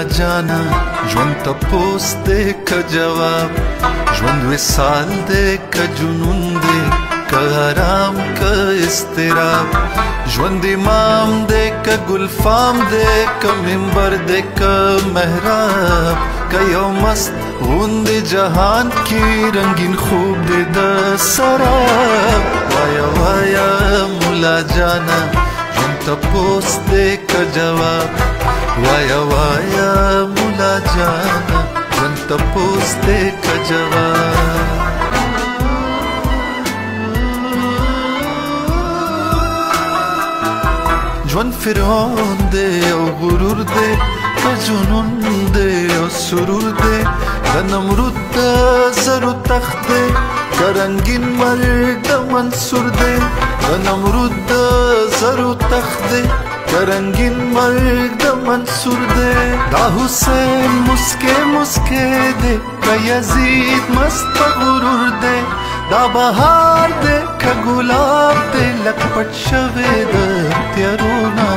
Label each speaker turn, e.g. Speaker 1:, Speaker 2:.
Speaker 1: مولا جانا، ژوند تپوس دی که جواب، ژوند وصال دی که جنون دی، که آرام که اضطراب، ژوند امام دی که ګلفام دی، که منبر دی که محراب، که یو مست غوندې جهان کې رنګین خوب دی د سراب. وایا وایا مولا جانا، ژوند تپوس دی که جواب، وایا وایا مولا جانا، ژوند تپوس دی که جواب. ژوند فرعون دی او غرور دی، که جنون دی او سرور دی، د نمرود د زرو تخت دی، که رنګین مرګ د منصور دی، د نمرود د زرو تخت دی، که رنګین مرګ د منصور دی. دا حسین مسکې مسکې دی، که یزید مست غرور دی، دا بهار دی که ګلاب دی، لک پټ شوی د تیارو نه.